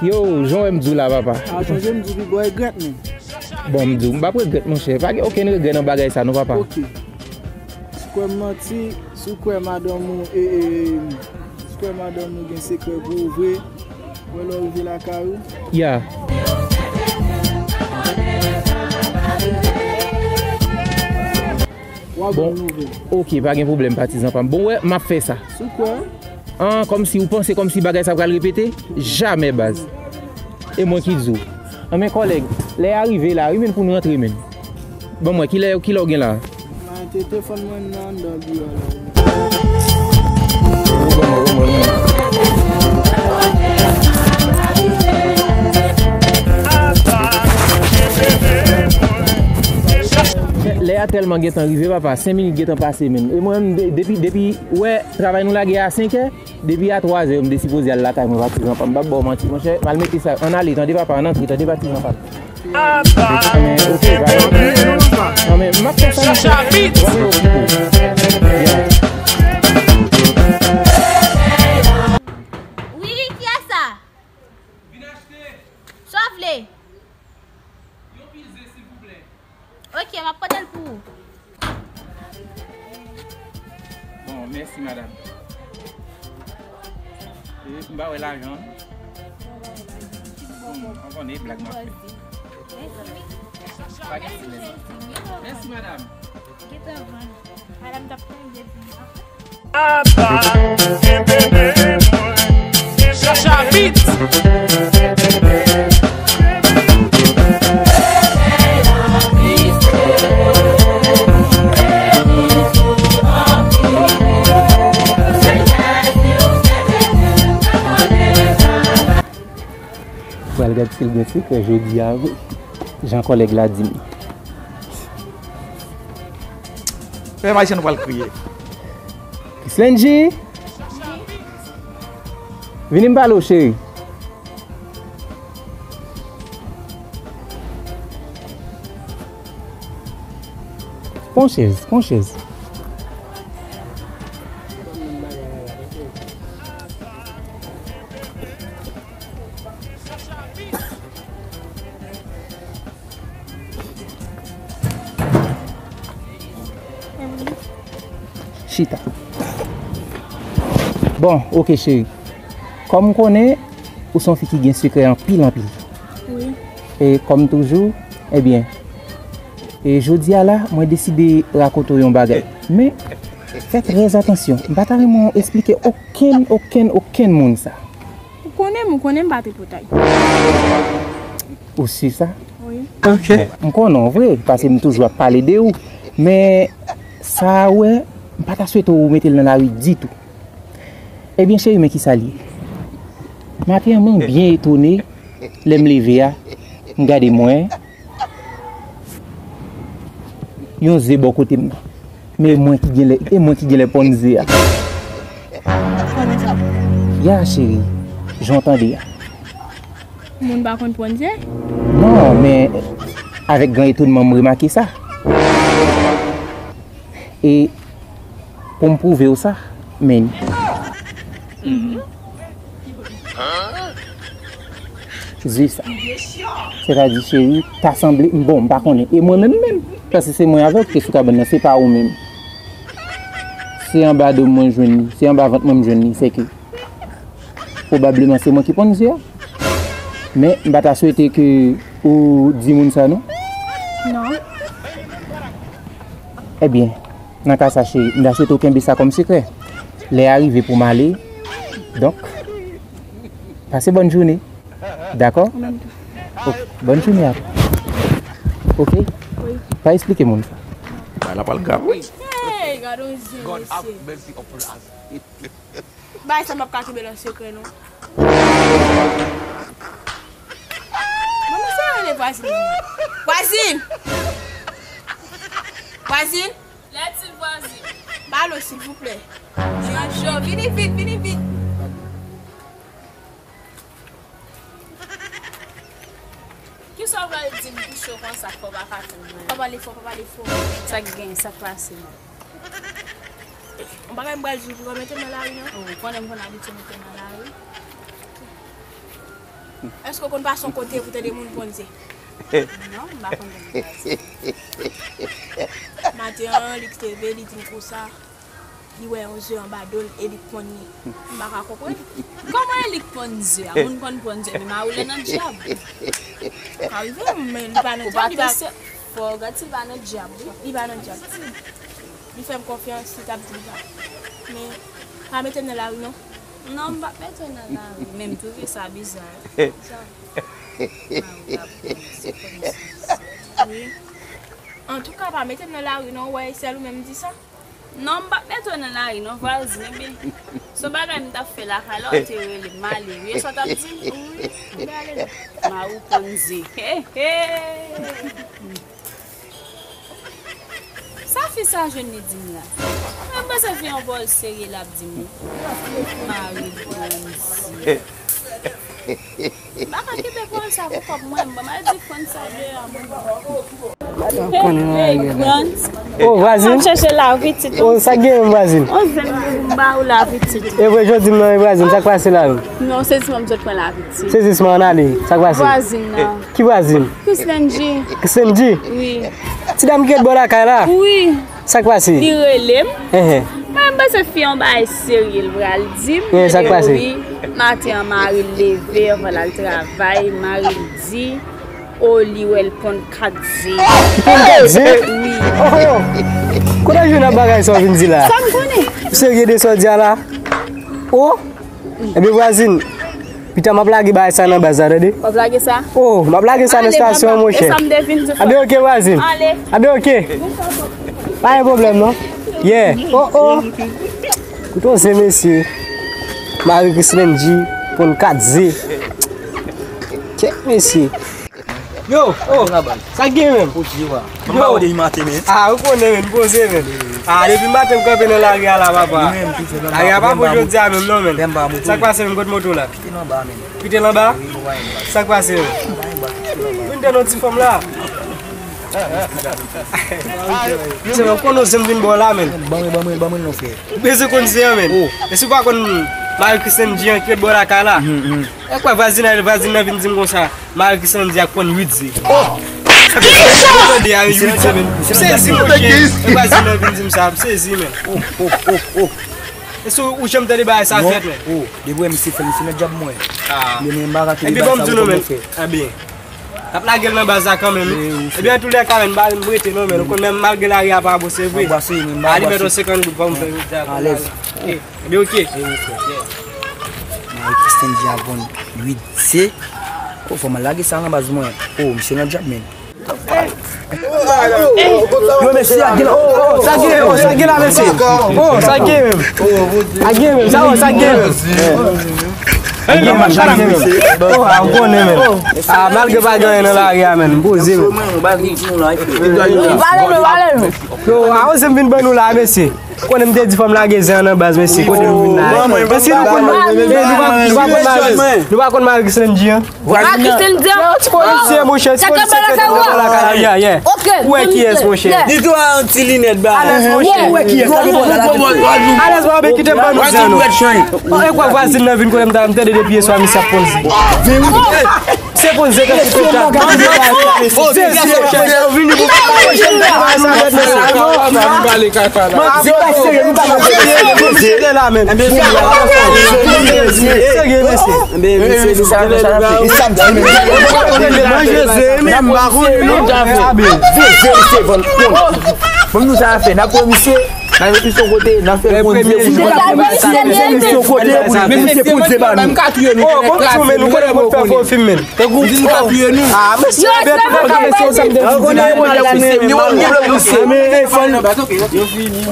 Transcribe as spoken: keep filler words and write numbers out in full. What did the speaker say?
Yo, jan w wè m di w la, papa. A, sonje m di w, pi bò regrèt, men. Bon, m di w, m p ap regrèt, monchè. Pa gen okenn regrè nan bagay sa, non, papa. Ok. Si w kwè m manti, si w kwè madanm ou, e, e, si w kwè madanm ou gen sekrè pou ou vre, wè lè w rive lakay ou. Ya. W ap bon, ban m nouvèl. Ok, pa gen pwoblèm, patizan pa m. Bon, wè, m ap fè sa. Si w kwè. An, kòmsi ou panse kòmsi bagay sa pral repete? Jamè, baz. E mwen ki di w. Anben, kòlèg, lè a rive la, wi, men pou n rantre, men. Bon, mwen, kilè, kilè w gen la? Mwen, te, telefòn mwen nan anndan biwo a la. Lè a tèlman gentan rive, papa, senk minit gentan pase menm. E mwen menm, de-, depi, depi, wè, travay nou lage a senkè, depi a twazè, m te sipoze al lakay mwen, patizan pa m, m p ap ba w manti, monchè, m al mete sa, ann ale, tande, papa, ann antre, tande, patizan pa m. Ann, ok, va. Non, men, m ap fè sa, monchè. Ann okipe w. Wi, kiyès sa? Vin achte. Sa w vle? Yon pil ze, silvouplè. Ok, m ap pote l pou ou. Bon, mèsi, madanm. E, m pa wè lajan. Bon, ou konnen e blag m ap fè. Mèsi, wi. Pa gen strès. Mèsi, madanm. Gentan vann. Madanm t ap tann depi. Aba, kenbe men mwen, Chacha Beat. Pral gad si l gen sekrè jodi a vre, jan kòlèg la di m. Pèp ayisyen nou pral kriye. Kislenji! Vini m pale w, cheri. Pran chèz, pran chèz. Chita. Bon, ok, cheri. Kòm m konnen, ou se yon fi ki gen sekrè anpil, anpil. Wi. E kòm toujou, ebyen, e jodi a la, mwen deside rakonte w yon bagay. Men, fè trè atansyon. M pa ta renmen w esplike okenn, okenn, okenn moun sa. Ou konnen m, ou konnen m pa tripotay. Ou si sa? Wi. Ok. M konnen w vre, paske m toujou ap pale de ou. Men, sa a, wè, m pa ta swete w mete l nan lari ditou. Ebyen, cheri, men kisa l ye. Maten an, mwen byen etone, lè m leve a, m gade mwen, yon ze bò kote m nan. Men e mwen ki genlè, e mwen ki genlè ponn ze a. Ya, cheri, jan w tande a. Moun pa konn ponn ze? Non, men avèk gran etonnman, m remake sa. E pou m pwouve w sa, men. Ze sa. Sètadi, cheri, ta sanble, bon, m pa konnen. E mwen menm menm, paske se mwen avè w ki te sou kabann nan, se pa ou menm. Se anba do m mwen jwenn li, se anba vant mwen m jwenn li, sèke pwobableman se mwen ki ponn ze a. Men, m pa ta swete ke ou di moun sa, non? Non. Ebyen, nan ka sa, cheri, m ta swete w kenbe sa kòm sekrè. Lè a rive pou m ale. Donk, pase bòn jounen. Dakò? Ou menm tou. Ok, bòn jounen a. Ok? Wi. Pa esplike moun sa. Bay la pral grav, wi. Hey, gade yon zen, mesye. Bay sa m p ap ka kenbe l an sekrè, non. Manman, sa rele vwazin. Vwazin! Vwazin! Lètil vwazin. Balo, silvouplè. Jojo, vini vit, vini vit. Kisa w pral di m ki cho konsa, fò w pa ka tann mwen? Pa pale fò, pa pale fò. Sa k gen, sa k pase, non? Yon bagay m pral di w, pou w pa mete m nan lari, non? Oh, ou konnen m konn abitye mete w nan lari. Èske w konn pase yon kote pou tande moun ponn ze? Non, m pa konn ponn ze. Maten an, li leve, li di m konsa, li wè yon ze anba do l e li k ponn li. M pa ka konprann. Kòman e li k ponn ze a? Moun konn ponn ze, men mawoule nan dyab. Ka rive, men li pa nan dyab, li pa. Fò w gad si l pa nan dyab, wi. Li pa nan dyab. Li fè m konfyans, li t ap di li pa. Men, pa mete m nan lari, non. Non, m p ap mete w nan lari. Men m twouve sa biza. Sa. Mawoule ap pran se konesans. Wi. Antouka, pa mete m nan lari, non. Ou wè, e sèl ou menm di sa. Non, m p ap mete w nan lari, non, vwazin, ebyen. Se yon bagay m t ap fè lakay la, w te rele m ale. Wi, e sa w t ap di m? Wi, m te ale, non. Mawou ponn ze. He, he. Sa fi sa jwenn li di m la? Mwen panse fi yon bòl serye l ap di m wi. Mari l ponn ze. M pa ka kenbe pawòl sa pou kòb mwen, m ban m al di Frantz sa deyò a mwen. Hey, Frantz. Oh, vwazin. M ap chèche lavi pitit. Oh, sa gen menm vwazin? On zen pou m ba ou lavi pitit. E vre, jodi m nan, vwazin, sa k pase la menm? Non, se ti mwen m sot pran lavi pitit. Se jis mwen ann ale, sa k pase? Vwazin nan. Ki vwazin? Christine G. Christine G? Wi. Ti dam ki ret bò lakay la? Wi. Sa k pase? Li rele m. Ehe. Mwen, m panse fi an bagay serye l pral di m. Ehe, sa k pase? Wi. Maten an, mari l leve, anvan l al travay, mari l di, o, li wè l ponn kat ze. Li ponn kat ze? Wi. Oh, oh. Kote w jwenn nan bagay sa w vin di la? Sa m konnen. Ou serye de sa w di a la? Oh. Ebyen, vwazin, pita m ap lage bagay sa nan baz la, tande? W ap lage sa? Oh, m ap lage sa nan estasyon an, monchè. E sa m te vin di. Ebyen, oke, vwazin. Ale. Ebyen, oke. Pa gen pwoblèm, non. Yeah. Oh, oh. Koute yon ze, mesye. Mari Christine G ponn kat ze. Kèt, mesye. Yo, oh, sa k gen menm? Yo. M pa wè w depi maten, men. Ah, ou konnen, men, poze, men. Ah, depi maten m kanpe nan lari a la, papa. Lari a pa bon jodi a menm, non, men. Sa k pase, men, kot moto la? Kite l anba, men. Kite l anba? Sa k pase, men? Vin tande yon ti fanm la. Ti fanm, konnen w zen vin bò la, men. Ban mwen, ban mwen, ban mwen non, frè. Bezwen konn zen an, men. E si w pa konn Mari Christine G an ki ret bò lakay la? E kwè vwazin nan, vwazin nan vin di m konsa, Mari Christine G a k ponn uit ze. Oh! Ou tande a, uit ze, men. M sezi, monchè. E vwazin nan vin di m sa, m sezi, men. Oh, oh, oh, oh. E si ou janm tande bagay sa fèt, men? Oh, depi w wè misye fè, misye nan dyab mwen. Ah. Ebyen, ban m di w non, men. Ebyen. N ap lage l nan baz la kanmenm. Ebyen, antoulèka, men, m pa menm rete non, men. Ou konn menm malgre lari a pa bon, se vre. Anbrase, men, m pa anbrase. Ali mèt yon senkant goud, ban m fè yon dyab. Alèz. Ebyen, oke. Mari Christine G a vann uit ze. Oh, fò m al lage sa nan baz mwen. Oh, misye nan dyab, men. Yo, mesye, a gen, oh, oh, sa gen, oh, sa gen la, mesye. Oh, sa gen menm. A gen menm, sa, oh, sa gen menm. A gen menm, sa gen menm. Oh, a, ou konnen, men. A, malgre pa gen anyen nan lari a, men, m poze, men. Yo, a, se m vin ban nou la, mesye. Konnen m te di fò m lage zen an nan baz, mesye, kote nou vin la. Mesye, nou konn, nou pa, nou pa konn Mari, nou pa konn Mari Christine G an. Mari Christine G an. Ti polisye, monchè, ti polisye ki te lakay la. Yeah, yeah. Ou wè kiyès, monchè? Li tou a yon ti linèt ba. Alèz, monchè. Ou wè kiyès? Alèz, monchè, kite m ban nou zen nou. E kwa vwazin nan vin kote m ta, m tande depi yè swa misye ap ponn zen. Se ponn zen tankou pita. Se zen, monchè. Vini pou pale, mesye. Serye, mesye. Manje zen, men m pa konnen non. Bon, nou sa fè, n ap wè misye. N a mete sou kote, n a fè l konn zen. Misye sou kote, men misye pou zen ba nou. Oh, bon, men nou konnen pou fè fo fim, men. Tankou di n ka touye nou. Ah, mesye, bèt, mesye, sa m te di. Yo fini.